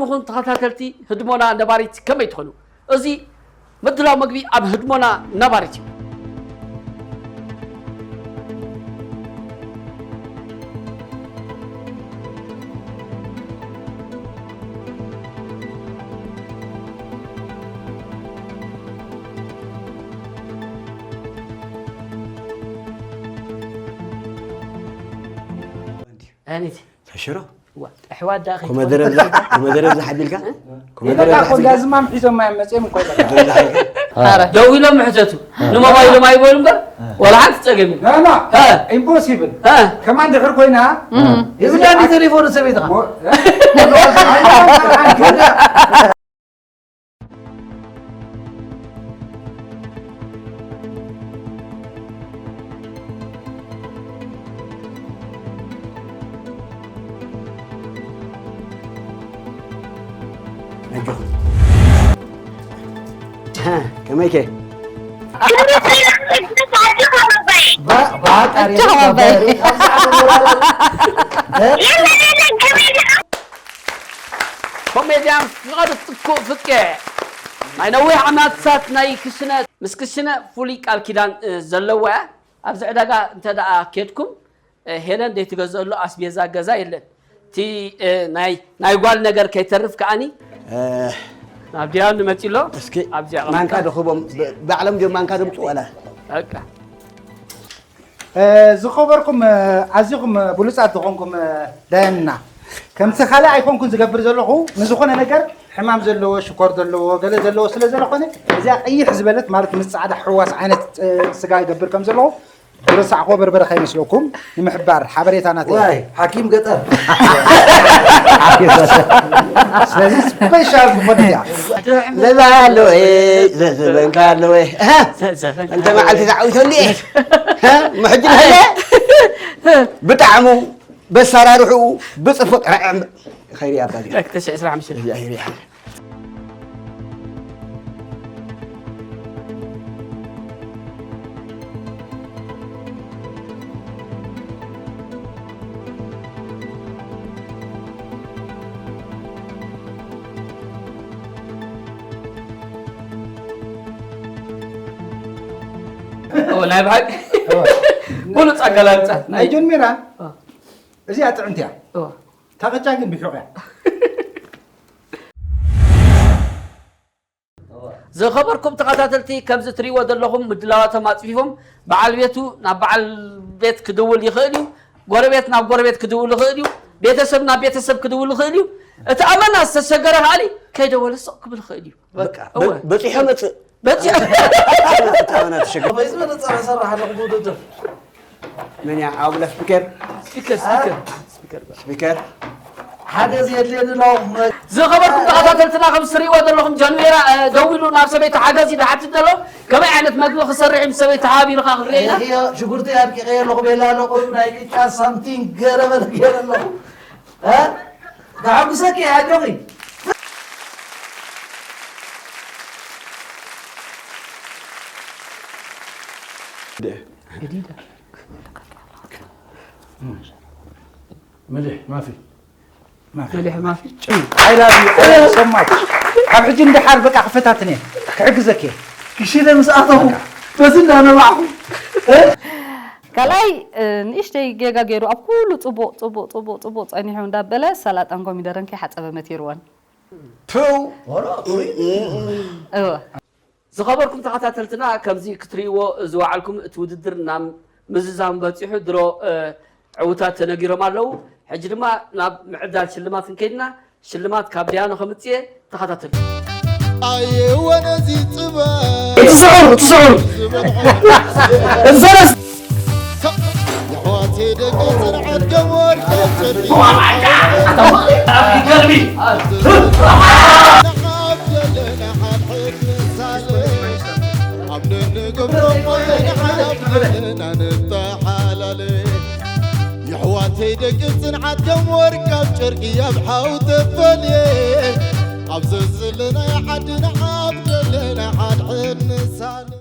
ንኹም ተኸታተልቲ ህድሞና ነባሪት ከመይ ትኾኑ? እዚ ምድላው መግቢ ኣብ ህድሞና ነባሪት እዩ። ኣኒቲ ተሽሮ። ዋ ኣሕዋት ዳ ኮመደረ ብዛ ኮመደረ ብዛ ሓቢልካ ኮመደረ ብዛ ሓቢልካ ዳዝማም ሒዞም ማይ መጽኦም እኮ ይበቃ። ደው ኢሎም ሕተቱ ንሞባይሎም ኣይበሉ እምበር ዋላ ሓንቲ ጸገም የለን። ኖ ኖ ኢምፖሲብል። ከማን ድሕር ኮይና ይብላ እንዲ ቴሌፎን ሰበይትኻ ከመይከ ኮሜድያን ፍቓዱ ትኩእ ፍቄ ናይ ነዊሕ ዓመታት ናይ ክሽነ ምስ ክሽነ ፍሉይ ቃል ኪዳን ዘለዋ እያ። ኣብዚ ዕዳጋ እንተ ደኣ ኬድኩም ሄለን ዘይትገዝእሉ ኣስቤዛ ገዛ የለን። እቲ ናይ ጓል ነገር ከይተርፍ ከዓኒ ናብ ድያኑ መፂ ኣሎ። እስኪ ኣብዚኣ ቀምጣ። ማንካ ዶ ክቦም ባዕሎም ድዮም ማንካ ደምፁ ዋላ በቃ ዝኸበርኩም ኣዚኹም ብሉፃት ዝኾንኩም ዳያንና ከምቲ ካልእ ኣይኮንኩን ዝገብር ዘለኹ ንዝኾነ ነገር ሕማም ዘለዎ ሽኮር ዘለዎ ገለ ዘለዎ ስለ ዘለኾነ እዚኣ ቀይሕ ዝበለት ማለት ምስ ፃዕዳ ሕዋስ ዓይነት ስጋ ይገብር ከም ዘለኹ ዝረሳዕኮ በርበረ ከይመስለኩም ንምሕባር ሓበሬታ ናተይ ዋይ ሓኪም ገጠር ስለዚ ስፔሻል ዝኾነ እያ ዘዛ ኣለወ ዘዘበንካ ኣለወ እንተ መዓልቲ ተዓዊተሉ እየ ምሕጂ ንኸለ ብጣዕሙ በሳራርሕኡ ብፅፉቅ ርዕም ኸይሪ ኣባዲ ክልተ ሽሕ ዕስራን ሓሙሽተን እዚኣ ሂሪያ ናይ ብሓቂ ብሉፅ ኣገላልፃ ናይ ጆን ሜራ እዚኣ ጥዕምቲ እያ እታ ቅጫ ግን ብሑቕ እያ ዝኸበርኩም ተኸታተልቲ ከምዚ ትሪእዎ ዘለኹም ምድላዋቶም ኣፅፊፎም በዓል ቤቱ ናብ በዓል ቤት ክድውል ይኽእል እዩ። ጎረቤት ናብ ጎረቤት ክድውል ይኽእል እዩ። ቤተሰብ ናብ ቤተሰብ ክድውል ይኽእል እዩ። እቲ ኣመና ዝተሸገረ ከዓኒ ከይደወለ ስቕ ክብል ይኽእል እዩ። በቃ እወ። በፂሑ መፅእ በፂሑ ኣመና ተሸገረ። ወይ ዝበለፀ ሰራሕ ኣለኹ ውድድር መን እያ ኣብላ ስፒከር ስፒከር ስፒከር ስፒከር ስፒከር ሓገዝ የድልየኒ ኣለኹ። ዝኸበርኩም ተኸታተልትና ከም ትሪእዎ ዘለኹም ጀንሜራ ደዊሉ ናብ ሰበይቱ ሓገዝ እዩ ዝሓትት ዘሎ። ከመይ ዓይነት መግቢ ክሰርሕ እዩ ምስ ሰበይቱ ሓቢርኻ ክንርኢ ኢና። ሽጉርቲ ኣድቂቐዮ ኣለኹ ቤላ ኣሎ ቁሩብ ናይ ቅጫ ሳምቲንግ ገረበል ገይረ ኣለኹ። እ? ከሐጉሰኪ እየ ኣጆኺ። መሊሕ ማፊ መሊሕ ማፊ I love you so much ካብ ሕጂ ንደሓር በቃ ክፈታትን እየ ክሕግዘክ እየ ክሽነ ምስ ኣተኹ በዚ እንዳነባዕኹ ካልኣይ ንእሽተይ ጌጋ ገይሩ ኣብ ኩሉ ፅቡቕ ፅቡቕ ፅቡቕ ፅቡቕ ፀኒሑ እንዳበለ ሰላጣን ኮሚደረን ከይሓፀበ መቲርወን ፕው እወ ዝኸበርኩም ተኸታተልትና ከምዚ ክትርእይዎ ዝወዓልኩም እቲ ውድድር ናብ ምዝዛም በፂሑ ድሮ ዕውታት ተነጊሮም ኣለዉ። ሕጂ ድማ ናብ ምዕዳል ሽልማት ክንከይድና ሽልማት ካብ ዲያኖ ከምፅእ እየ ተኸታተሉ። ኣየወ ነዚ ጥበብ እቲ ስዑር እቲ ስዑር ዝበለስ የሕዋተይ ደቂ ፅንዓት ደሞ ወርቂ የሕዋተይ ደቂ ፅንዓት ከም ወርቂ ኣብ ጨርቂ ኣብ ሓው ተፈልየ ኣብ ዘዘለናዮ ዓድና ኣብ ዘለና ሓድሕድ ንሳለ